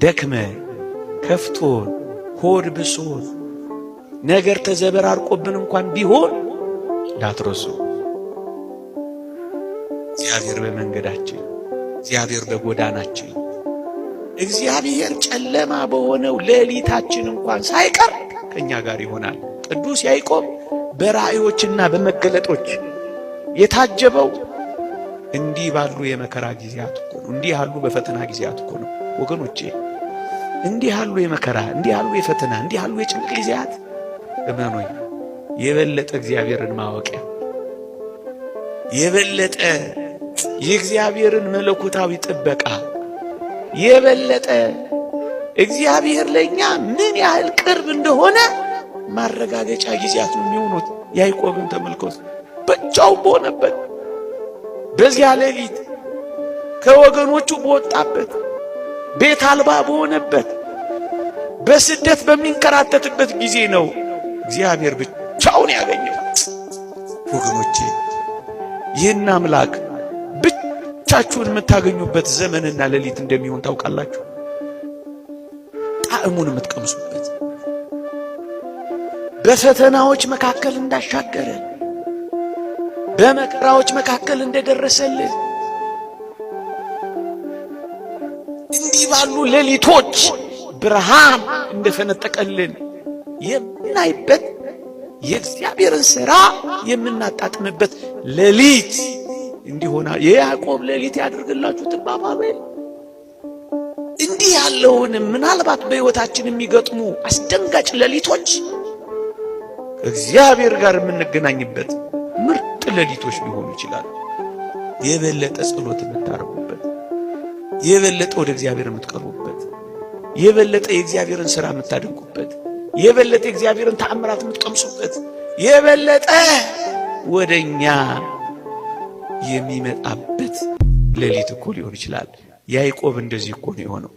ደክመን ከፍቶን ሆድ ብሶን ነገር ተዘበራርቆብን እንኳን ቢሆን እንዳትረሱ፣ እግዚአብሔር በመንገዳችን፣ እግዚአብሔር በጎዳናችን፣ እግዚአብሔር ጨለማ በሆነው ሌሊታችን እንኳን ሳይቀር ከእኛ ጋር ይሆናል። ቅዱስ ያዕቆብ በራእዮችና በመገለጦች የታጀበው እንዲህ ባሉ የመከራ ጊዜያት እኮ ነው። እንዲህ ያሉ በፈተና ጊዜያት እኮ ነው ወገኖቼ። እንዲህ ያሉ የመከራ፣ እንዲህ ያሉ የፈተና፣ እንዲህ ያሉ የጭንቅ ጊዜያት፣ እመኑኝ፣ የበለጠ እግዚአብሔርን ማወቂያ፣ የበለጠ የእግዚአብሔርን መለኮታዊ ጥበቃ፣ የበለጠ እግዚአብሔር ለእኛ ምን ያህል ቅርብ እንደሆነ ማረጋገጫ ጊዜያት ነው የሚሆኑት። ያዕቆብን ተመልከቱ። ብቻውን በሆነበት በዚያ ሌሊት፣ ከወገኖቹ በወጣበት፣ ቤት አልባ በሆነበት፣ በስደት በሚንከራተትበት ጊዜ ነው እግዚአብሔር ብቻውን ያገኘው። ወገኖቼ፣ ይህን አምላክ ብቻችሁን የምታገኙበት ዘመንና ሌሊት እንደሚሆን ታውቃላችሁ። ጣዕሙን የምትቀምሱበት፣ በፈተናዎች መካከል እንዳሻገረን፣ በመከራዎች መካከል እንደደረሰልን፣ እንዲህ ባሉ ሌሊቶች ብርሃን እንደፈነጠቀልን የምናይበት፣ የእግዚአብሔርን ሥራ የምናጣጥምበት ሌሊት እንዲሆና የያዕቆብ ሌሊት ያድርግላችሁ ትባባሉ። እንዲህ ያለውን ምናልባት በሕይወታችን የሚገጥሙ አስደንጋጭ ሌሊቶች እግዚአብሔር ጋር የምንገናኝበት ምርጥ ሌሊቶች ሊሆኑ ይችላሉ። የበለጠ ጸሎት የምታደርጉበት፣ የበለጠ ወደ እግዚአብሔር የምትቀርቡበት፣ የበለጠ የእግዚአብሔርን ሥራ የምታደንቁበት፣ የበለጠ የእግዚአብሔርን ተአምራት የምትቀምሱበት፣ የበለጠ ወደኛ የሚመጣበት ሌሊት እኮ ሊሆን ይችላል። ያዕቆብ እንደዚህ እኮ ነው የሆነው።